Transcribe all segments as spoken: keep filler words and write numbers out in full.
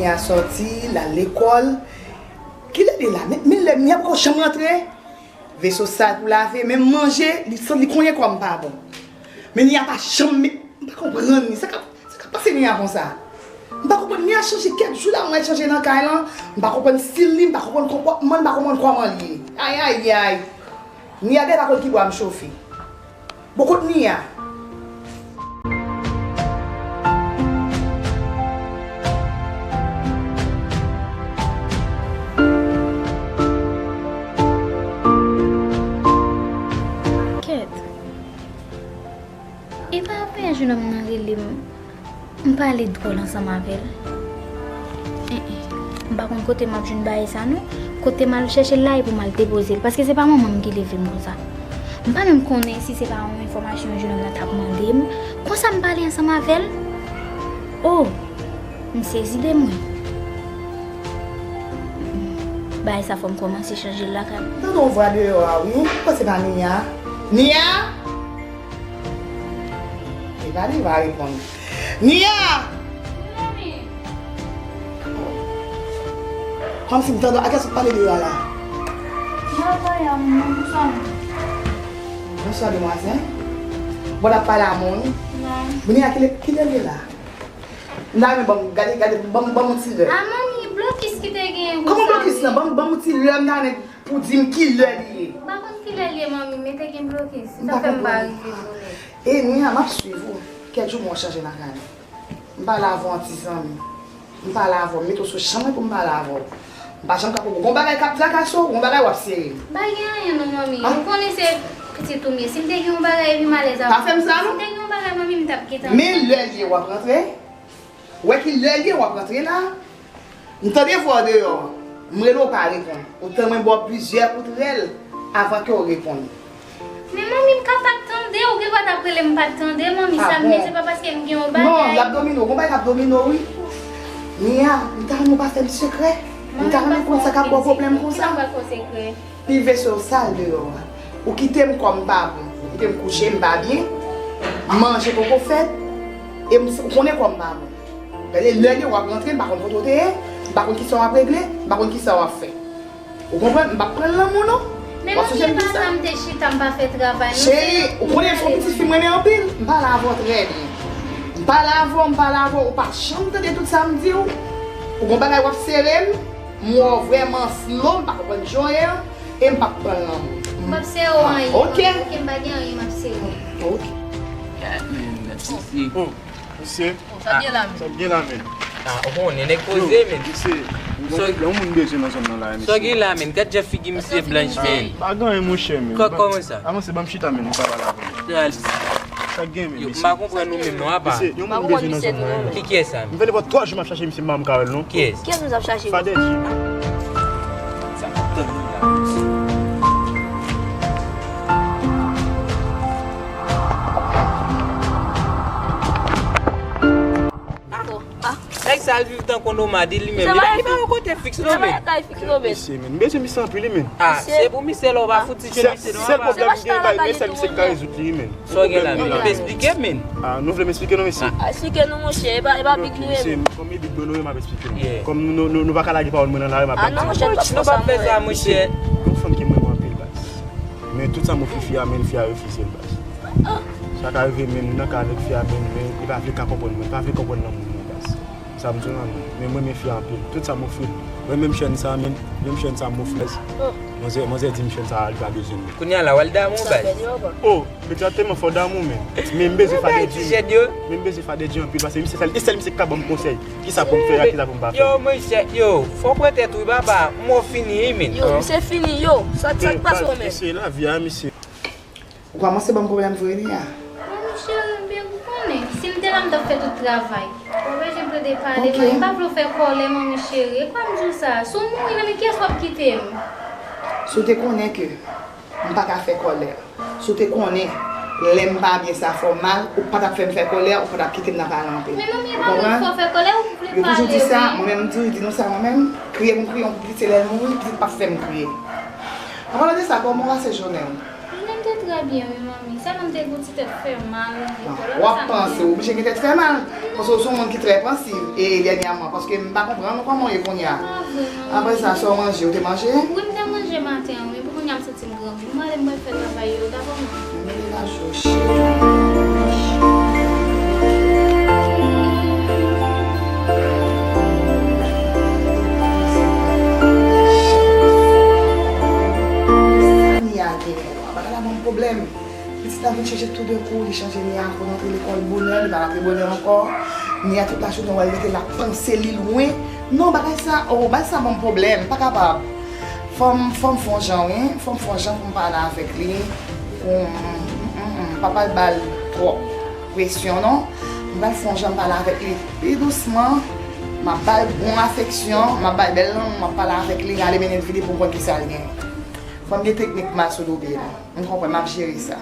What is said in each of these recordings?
Nia sòti, l al lekòl. Kilè li la? Men, men lè Nia poko janm rantre. Veso sal pou lave, menm manje, li santi, li konnen kò m pa bon. Men Nia pa janm, men, m pa konprann li. Sa k ap, sa k ap pase Nia konsa? M pa konprann, Nia chanje kèk jou la, mwen chanje nan kay lan. M pa konprann stil li, m pa konprann konpòtman l, m pa konprann kòman l ye. Ay, ay, ay. Nia genlè pa konn ki bwa m chofe. Bon, kot Nia? Kèt. E pa apre yon jenòm nan rele m. M pale dwòl ansanm avè l. En, en. M pa konn kote m ap jwenn bagay sa non. Kote m al chèche l la, e pou m al depoze l. Paske se pa manman m ki leve m konsa. M pa menm konnen si se pa yon enfòmasyon yon jenòm nan t ap mande m. Konsa m pale ansanm avè l. Oh! M sezi de mwen. Bagay sa fò m kòmanse chanje l lakay. Tande yon vwa deyò a wi. Pase pa Nia. Nia! E pa li va reponn. Nia! Wi, manmi. Kòmsi m tande, a kiyès w ap pale deyò a la? M ap pale a moun nan, bonswa. Bonswa, demwazèl. Bon, w ap pale a moun? Non. Nia, kilè, kilè l ye la? Nan men ban m, gade, gade, ban m, ban m yon ti lè. A, manmi, blokis ki te gen. Kòman blokis lan? Ban m, ban m yon ti lè, m nan men pou di m ki lè li ye. M pa konn ki lè li ye, manmi, men te gen blokis. Se sa fè m pa rive bonè. E, Nia, m ap swiv ou. Kèk jou mwen chanje nan kay. M pale avè w an ti zanmi. M pale avè w, m mete w sou chanm mwen pou m pale avè w. M pa janm ka konprann. Gon bagay k ap trakase w, gon bagay w ap sere m. Pa gen anyen non, manmi. Ou konnen se pitit ou m ye. Si m te gen yon bagay epi m alèz avè w. Pa fè m sa non. Si m te gen yon bagay, manmi, m t ap gentan. Men lè l ye w ap rantre. Ou wè ki lè l ye w ap rantre la. M tande vwa w deyò. M rele w pa reponn. Ou tann mwen ba w plizyè kout rèl avan ke w reponn. Men manmi, m ka pa t tande, ou gen dwa t ap rele m pa t tande, manmi, sa m ye, se pa paske m gen yon bagay. Non, y ap domine w, gon bagay k ap domine w wi. Nia, m ta renmen w pa fè m sekrè. M ta renmen konn sa k ap ba w pwoblèm konsa. Manmi, m pa fè w sekrè. Pi veso sal deyò a. Ou kite m kò m pa bon. Ou kite m kouche, m pa byen. Manje poko fèt. E m, ou konnen kò m pa bon. Gade lè li w ap rantre, m pa konn kote w te ye, m pa konn kisa w ap regle, m pa konn kisa w ap fè. Ou konprann? M p ap pran l nan men w non. W ap sonje m di sa. Men manmi, e pa sa m te chita, m pa fè travay non. Cheri, ou konnen se yon pitit fi m renmen anpil. M pale avè w trè byen. M pale avè w, m pale avè w, ou pa janm tande tout sa m di w. Ou gon bagay w ap sere m, m wè w vrèman slow, m pa konprann jan w ye an, e m p ap pran l nan men w. M p ap sere w anyen, manmi, oke, m pa gen anyen m ap sere w. Oke. Gad men, gad sisi. Mesye. Sa byen la menm. Sa byen la menm. Ah, ou konnen nèg poze menm. Mesye, yon moun bezwen nan zòn nan la, mesye. Sa gen la menm. Gad jan figi misye blanch menm. Pa gen anyen monchè menm. Kò, kòman sa? Avanse, ban m chita menm, nou ka pale avè m. Sa gen menm, mesye. Yo, m pa konprann ou menm non, apa. Mesye, yon moun bezwen nan zòn nan. Ki kiyès sa menm? M fè nenpòt twa jou m ap chache misye, m pa menm ka wè l non. Kiyès? Kiyès ou t ap chache? Fadè Jim. Sa k ap tann li la? Nèg sa al viv tankou nomad li menm. Li pa, li pa yon kote fiks non, men. Mesye, men, m bezwen misye anpil, wi, men. Ah, se pou misye la, ou pa fout ti jwenn misye non. Sèl pwoblèm m gen, men sèl misye k ka rezoud li, wi, men. Sa w gen la, men? M ap esplike, men. Ah, nou vle m esplike nou, mesye? Ah, esplike nou, monchè, e pa, e pa big nou ye, men. Kòm e big nou ye, m ap esplike nou. Kòm nou, nou, nou pa ka lage pawòl mwen nan lari, m ap di nou. Ah, non, monchè, nou p ap fè sa, monchè. Yon fanm ki renmen mwen anpil, baz. Men tout sa m ofri fi a, men fi a refize l, baz. Sa ka rive, men nan ka avèk fi a, men, men li pa vle ka konprann mwen, li pa vle konprann lanmou mwen, baz. Sa m di w la, men, men m renmen fi a anpil. Tout sa m ofri l. Mwen menm chèn sa, men, menm chèn sa m ofri l. Manzè, manzè di m chèn sa, li pa bezwen l. Kounye a la, w al damou, baz. Oh, men sa tèlman fò damou, men. Men m bezwen Fadè Jim. Men m bezwen Fadè Jim anpil, paske misye sèl, e sèl misye k ka ban m konsèy. Kisa pou m fè a, kisa pou m pa fè. Yo, monchè, yo, fò pran tèt ou, papa. Mò fini, wi, men. Yo, misye fini, yo. Sa, sa k pase w menm? Mesye, lavi a, mesye. Ou kòmanse ban m pwoblèm vre, Nia. Manmi cheri, byen ou konnen, si m te la, m t ap fè tout travay. Ou bezwen plede pale, manmi, m pa vle w fè kòlè, manmi cheri. E kwa m di w sa? Si w mouri, nan men kiyès w ap kite m? Si w te konnen ke m pa ka fè kòlè, si w te konnen lè m pa byen sa fè w mal, ou pa t ap fè m fè kòlè, ou pa t ap kite m nan pale anpil. Men manmi, e pa vle fè w fè kòlè, ou vle pale, wi. Yo toujou di sa, mwen menm m toujou di nou sa, mwen menm, kriye pou m kriye yon pitit, se lè l mouri, pitit p ap fè m kriye. An palan de sa, kòman w pase jounen w? Jounen m te trè byen, wi, manmi. Sèlman m te gen yon ti tèt fè mal, m gen pwoblèm. W ap panse, ou oblije gen tèt fè mal. Paske w se yon moun ki trè pansiv e dènyèman, paske m pa konprann ou kòman w ye kounye a. Apre sa, sa w manje, ou te manje? Wi, m te manje maten an, wi. Pou kounye a, m santi m grangou. M prale, m pral fè travay yo, dakò, manmi? Mwen la, Joche. Sa Nia genyen? Bagay la ban m pwoblèm. Pitit la vin chanje toudenkou, li chanje Nia ankò, l antre lekòl bonè, li pa rantre bonè ankò. Nia tout lajounen, w wè l rete la panse li lwen. Non, bagay sa, oh, bagay sa ban m pwoblèm, m pa kapab. Fò m, fò m fè yon jan, wi, fò m fè yon jan pou m pale avèk li. Pou m, m, m, m, m pa pral ba l twòp presyon, non. M pral fè yon jan m pale avèk li pi dousman. M ap ba l bon afeksyon, m ap ba l bèl lanmou, m ap pale avèk li, ale mennen l vini pou m konn kisa l genyen. Fò m gen teknik pou m al sou do pye li. M konprann, m ap jere sa.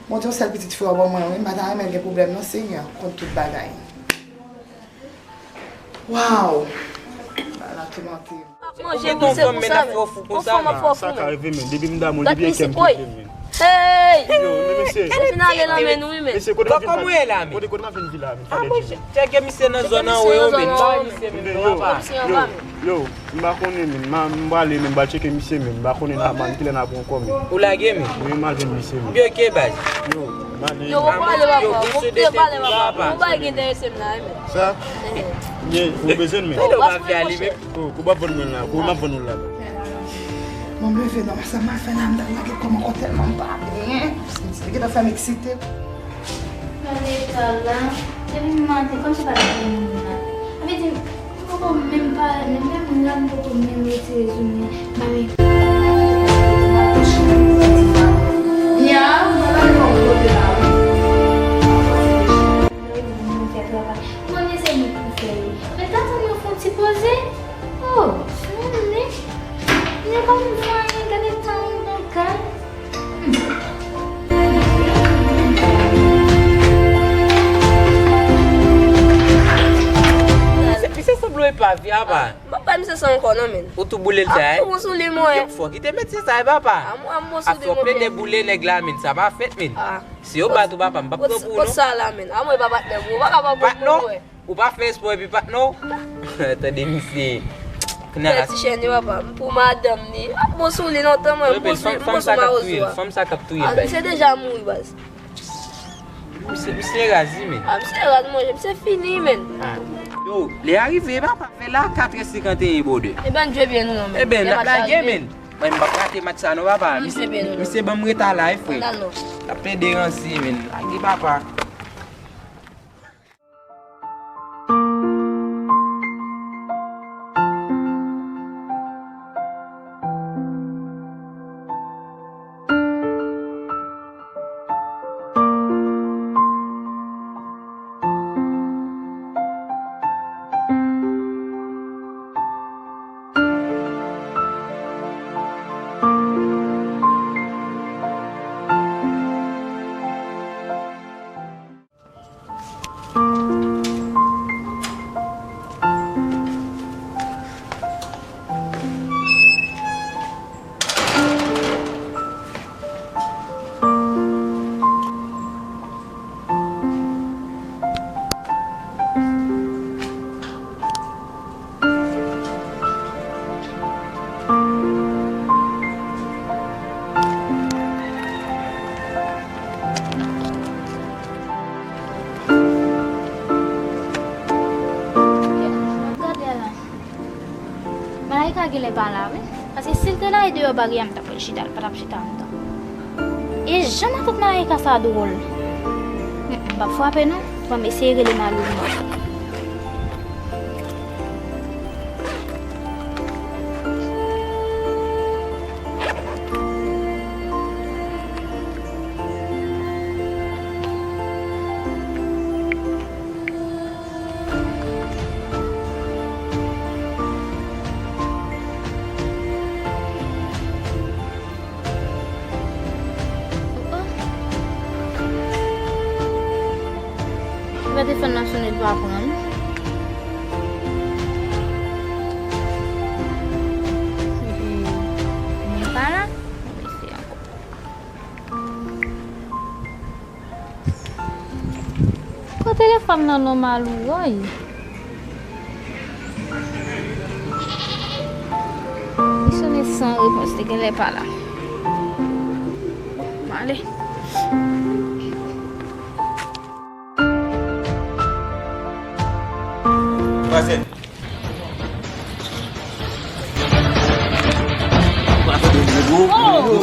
Bondye, yon sèl pitit frè w ban mwen, wi. M pa ta renmen l gen pwoblèm, non, Senyè, kont tout bagay. Waw! Bagay la toumante m. Manje konsa, men ap fè w fou konsa, men. Sa ka rive, men. Depi m damou, depi e kè m ki vle, men. Hey! Yo, men mesye. Gade fin ale nan men nou, wi, men. Mesye, kote m ap vin la, men? Kote, kote m ap vin vin la, men? Fè de di, men. Tcheke misye nan zòn an, wi, men. Yo, yo, m pa konnen, men. M a, m prale, men. M pral tcheke misye, men. M pa konnen nan, man, kilè n a pran kò, men. Ou lage, men? Wi, m al jwenn misye, men. Byen, ok, baz. Yo, m ale. Yo, ou pale, papa. Ou pale, papa. Ou pa gen enterese m la, wi, men. Sa? Ou bezwen l, men? Ou pa fè li, men. Kou, kou m ap vann mwen la, kou m ap vann ou la. Mwen m leve non, sa m ap fè la, m t ap lage kò m ankò tèlman m pa byen. Li gentan fè m eksite. Gade eta l la, depi maten, kòmsi pa t gen moun la. Sa vle di, m poko menm pale, menm, menm moun la, m poko menm retire sou mwen. Mami. Ya, m pral al yon kote la, wi. Mwen se li pou fè yo. Men tann yo fè yon ti poze. Oh, se menm li. Li pa vin fè anyen, gade tan m nan kay. Misye sanble yon epav, apa. M pa bay misye sa ankò, non, men. Ou tou boule l sa, eh? Tou bon sou li, mwen. Yo, fò kite mesye sa, eh, papa. A mwen, a mwen bon sou li, mwen. Afè w plede boule nèg la, men. Sa pa fèt, men. Si yo bat ou, papa, m p ap pran pou ou, non. Kot sa la, men? A mwen, pa patnè m, ou pa ka pran pou mwen. Ou pa fè espò epi patnè w? Tande misye. Kounye a la. Ti chèn yo, papa. M pou madanm ni. Ap bon sou li lontan, mwen. M bon sou li, m bon sou mawozo a. Fanm sa k ap touye l, bay. Misye deja mouri, baz. Misye, misye raz, wi, men. A, misye raz, monchè. Misye fini, men. Yo, lè a rive, papa. Fè la, katrè senkanteyen, brother. Eben, jwe byen, nou, non, men. Eben, n ap lage, men. Mwen, m p ap rate match sa, non, papa. Misye ban m reta la, wi, frè. N ap plede ranse, men. Lage, papa. Gade la. Malaika genlè pa la, wi. Paske si l te la e deyò baryè a, m t ap wè l chita, l pa t ap chita anndan. E jan matant Malaika sa dwòl. Mm, mm, m p ap frape non. Ban m eseye rele mari m nan. Gade telefòn nan sonnen, l pa pran. Epi, moun pa la. Mwen eseye ankò. Telefòn nan non Malou, woy. Li sonnen san repons, li genlè pa la. M ale. Vwazin. Oh!